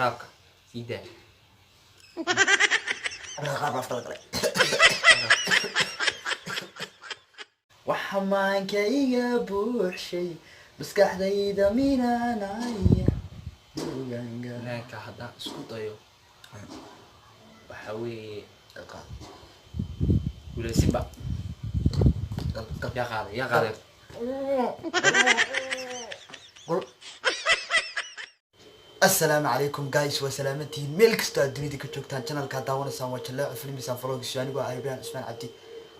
Caraabka sii daa. Qaar baa afka la galay. Waxa maankayga buuxshay, maskaxdayda minaanaya uganga. Fanaanka haddaan isku dayo, waxa weeye guulaysinba. Yaa qaaday? Yaa qaaday? Asalaamu calaykum guys, waa salaamantihiin meel kastoo aad dunida ka joogtaan. Channelkaa daawanaysaan waa Jaleeco Films and Vlogs. Anigoo ah Ibrahim Cusmaan Cabdi.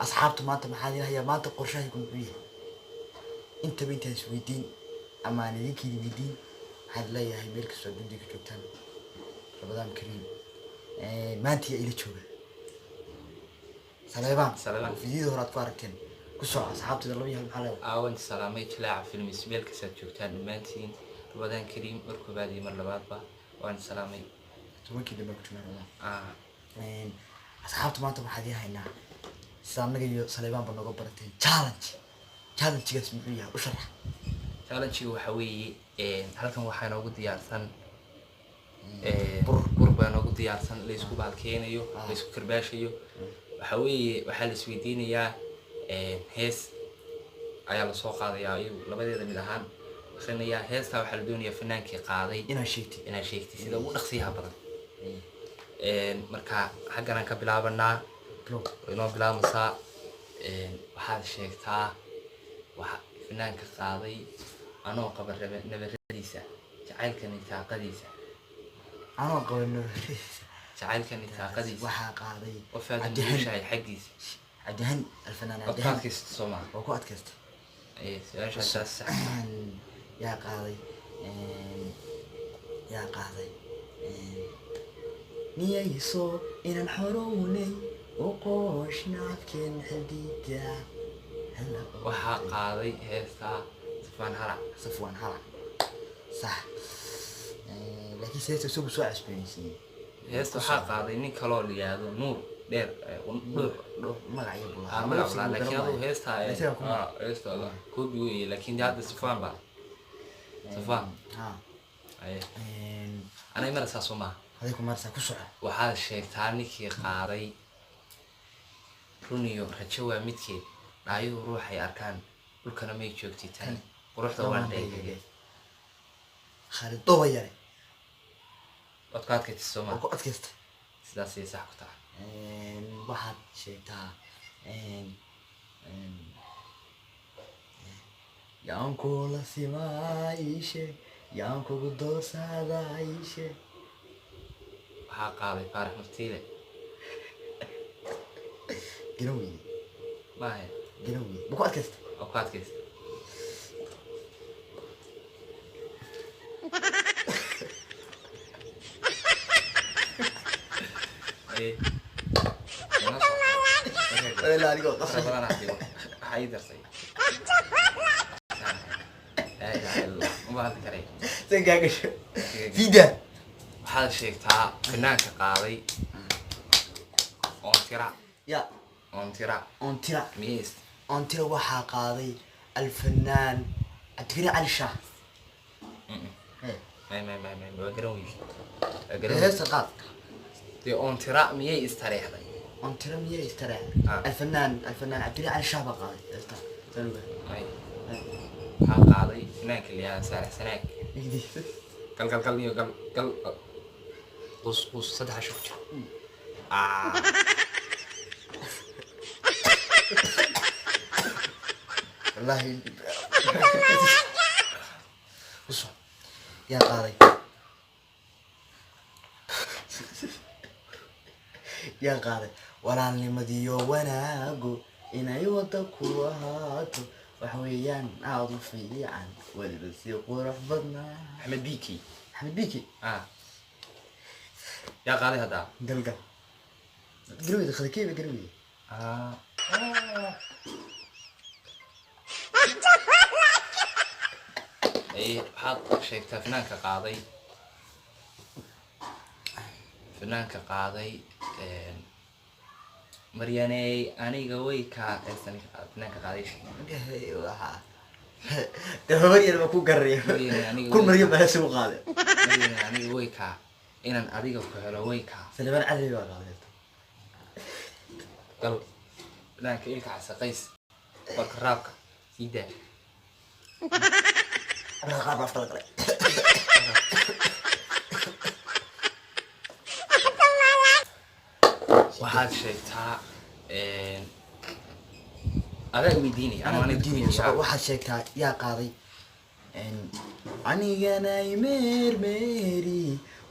Asxaabta, maanta maxaa idin hayaa? Maanta qorshahaygu muxuu yahay? Intaba intaan isweydiin ama aan idinkiina weydiin, waxaan leeyahay meel kastoo aad dunida ka joogtaan, Ramadaan kariim. Maanta yaa ila jooga? Saleebaan. Saleebaan. Oo fiidiyada hore aad ku aragteen. Ku soco, asxaabtida, 2 iyo 1, maxaa leedahay? Aawan salaamay Jilaaca Films, meel kastaad joogtaan dhammaantiin. Ramadaan kariim mar koobaad iyo mar labaadba waan salaamay. 10-kii dambe ku jirnaa Ramadaan. Ah. Asxaabta, maanta waxaa idiin haynaa, sida annaga iyo Saleebaan ba nooga barateen, challenge. Challengegaas muxuu yahay? U sharax. Challenge waxa weeye, halkan waxaa inoogu diyaarsan bur. Bur baa inoogu diyaarsan, la isku baalkeenayo, la isku karbaashayo. Waxa weeye, waxaa la isweydiinayaa, hees ayaa lasoo qaadayaa, iyagu labadeeda mid ahaan akhrinayaa heestaa. Waxaa la doonayaa fanaankii qaaday inaad sheegtid. Inaad sheegtid sida ugu dhaqsiyaha badan. Marka xagganaan ka bilaabanaa. Bilow. Way inoo bilaabmaysaa. Waxaad sheegtaa waxa fanaanka qaaday "Anoo qaba nabaradiisa, jacaylka nitaaqadiisa". Anoo qaba nabaradiisa. Jacaylka nitaaqadiisa. Waxaa qaaday Qofaad Cabdihani. nuushahay xaggiisa. Cabdihani, alfanaan Waad ku Cabdihani. adkaysato, soo maha? Waa ku adkaystay. Su-aashaas saas sax. Yaa qaaday? Yaa qaaday "Niyayso inaan xorownay u qoosh nacabkeen xidida"? Waxaa qaaday heestaa Safwaan Halac. Safwaan Halac, sax. Laakiin heesta isagu soo cusboonaysiiyey. Heesta waxaa qaaday nin kaloo la yidhaahdo Nuur Dheer, Dhuux, Dhuux. Magacyo buu Ah, magac buu lahaa, laakiin adigu heesta Isaga ku heesta koobi weeye, laakiin dee hadda Safwaan baa Safwaan. Ha. Aye. Anay maraysaa, soo maaha? Aday ku maraysaa, ku soco. Waxaad sheegtaa ninkii qaaday "Runiyo rajo waa midkeed, dhaayuhu ruuxay arkaan, dhulkana may joogtay tani, quruxda waan dheegage". Khaalid Doba Yare. Waad ku adkaytay, soo Waa maaha? ku adkaystay. Sidaasay sax ku tahay. Waxaad sheegtaa "Yaan kula simaa iishe, yaan kugu doorsadaa iishe"? Waxaa qaaday Faarax Murtiile. Garan weyde. Maahe? Garan weyde. Ma ku adkaystay? Waa ku adkaystay. Aye. Inoo soo. Ilaa adigoo Fara qasay. badan aad waxaa ii darsay. Laa ilaaha illa Allah. Ma hadli karay. San kaa gasho sida. Waxaad sheegtaa fanaanka qaaday "Oontira". Ya? "Oontira". "Ontira". Miis. "Ontira" waxaa qaaday alfanaan Cabdikariin Cali Shaah. May, may, may, may, waa garan weydi, waa garan weydi. Heesta qaad. Dee "Oontira miyay istareexday"? "Ontira miyay istareex". Ah. Alfanaan Cabdikariin Cali Shaah baa qaaday heesta, saan ogahay. May, waxaa qaaday fanaanka la yihahdo Saalax Sanaag. Gal, gal, gal iyo gal, gal, qus, qus, saddex casho ku jira. Ah. Wallaahi uso. Yaa qaaday? Yaa qaaday "Walaalnimadiyo wanaagu inay wada ku ahaato, waxa weeyaan aada u fiican, weliba si qurux badnaa"? Axmed Biki. Axmed Biki. Ah, yaa qaaday hadda? Galgal garaweyda khadakeyba garaweyda. Ah. Waxaad sheegtaa fanaanka qaaday "Maryaney aniga way kaa", heesta ninka qaaday, fanaanka qaaday sheeg. Waxaa dee habar yar baa ku garaya. Maryaney aniga Kun way Maryan kaa. Baa heesa u qaaday. "Maryaney aniga way kaa". Inaan adiga ku helo way kaa. Salebaan Cali baa qaaday. Gal banaanka ilka casaqays warka raabka sii daa. Qaar baa afka la galay. Waxaad sheegtaa adaa weydiinaya ama anaa aniga weydiinaya. weydiinaya? Waxaad sheegtaa yaa qaaday anigana imeermeeri,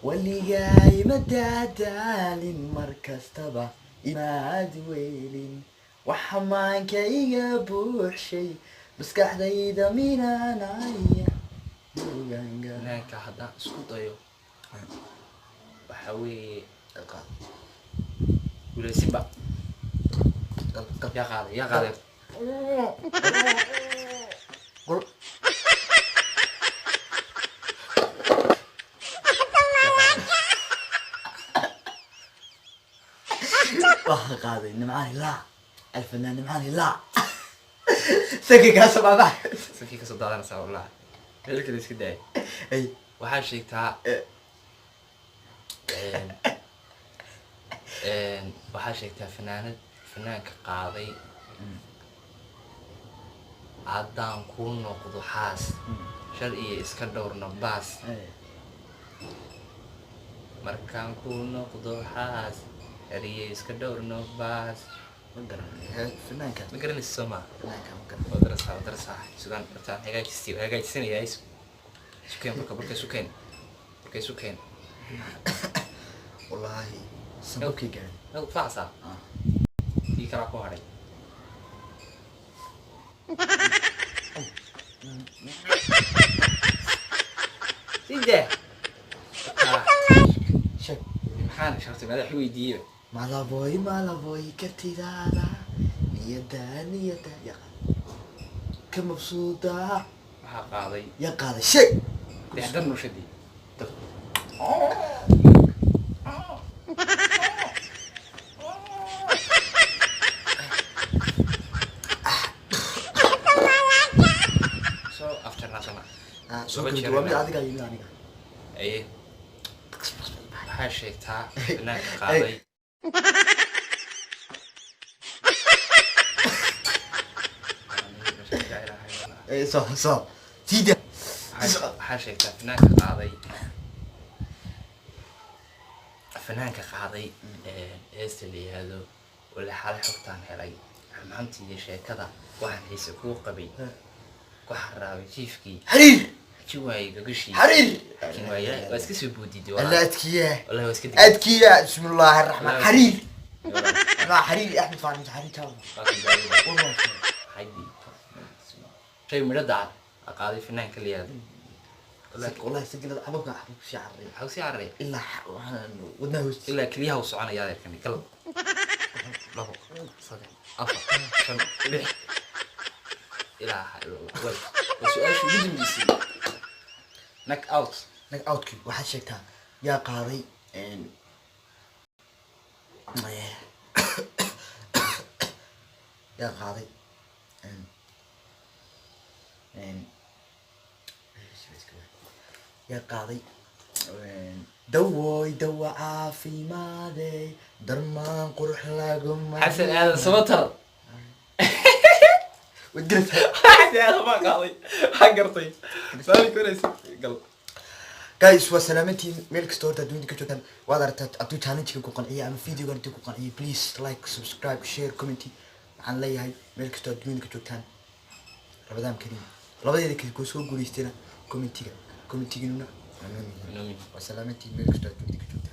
weligaa ima daadaalin, mar kastaba imaad weelin, waxa maanka iga buuxshay maskaxdayda minaanaya uganga. Banaanka haddaan isku dayo, waxa weeye guulaysinba. Yaa qaaday? Yaa qaaday? Qol. Yaa qaaday? Waxaa qaaday Nimcaan Hilaac, alfanaan Nimcaan Hilaac. Sanka kaasa baabax. Sankii kasoo daadanaysaa wallahi, meel kale iska daaya. Ay. Waxaad sheegtaa waxaa sheegtaa fanaanad fanaanka qaaday "Haddaan kuu noqdo xaas, shar iyo iska dhowrna baas". Markaan kuu noqdo xaas, shar iyo iska dhowrno baas. Ma garanay fanaanka. Ma garanaysa soo maa? Fanaanka ma garanay. Waa darasaa, waa darasaa. Sugaan horta hagaajistay, waa hagaajisanayaa. Isu sukeen marka, markay sukeen, markay sukeen. Wallaahi sanbabkay gaaray. Meel kufacsaa. Ah. Tii kalaa ku hadhay. Side. Sheeg. Maxaan shartay madax weydiiyey? Malaboy, malaboy, kartidaada niyada niyada yaa ka mabsuuda. Waxaa qaaday Yaa qaaday? Sheeg. Dexdar nuushadii. Soo afjarnaa soma? Ah, soo Laba kala jeer duwan, mid inaa. Adiga iyo mid aniga. Aye, waxaa sheegtaa banaanka qaaday. Soo soo siida. Waxaa sheegtaa fanaanka qaaday, fanaanka qaaday heesta la yihahdo "Wali xalay xogtaan helay xumaantii iyo sheekada, waxaan xiise kuu qabay, ku xaraabay jiifkii, Xariir. xaji waayey gogashii". Xariir. Laakiin waa iska soo boodiday. Alla adkiya. Wallahi waa iska digay. Adkiya, bismillaahi raxmaan xariir maa xariir Axmed Faarax xariir taaba. Shay midho dacan aa qaaday fanaanka la yihahdo. Wallahi sagilada xababka xabab sii carray. Waxaa usii carray. Ilaa waxaan wadnaha hoostiisa. Ilaa keliyaha u soconaya adeerkani. Gal, labo, saddex, afar, shan, lix. Ilaa way waa su-aasha ugu dambeysay, knock out. Nag outkii waxaad sheegtaa yaa qaaday yaa qaaday yaa qaaday "Dawoy dawa caafimaade, darmaan qurux laguma"? Xasan Aadan Samatar. Waad gelaysaa. Xasan Aadan baa qaaday, waxaan gartay saali koraysa. Gal. Guys, waa salaamantiin meel kasta horta adduunka ka joogtaan. Waad aragtaa, hadduu challenge-ga ku qanciya ama videogan intuu ku qanciyay, please like, subscribe, share, comment. Waxaan leeyahay meel kastoo adduunka ka joogtaan, Ramadaan kariim. Labadeeda kale kuu soo guulaystayna commentiga, commentiginuna waa noo muhiim. Waa salaamantiin meel kastoo adduunka ka joogtaan.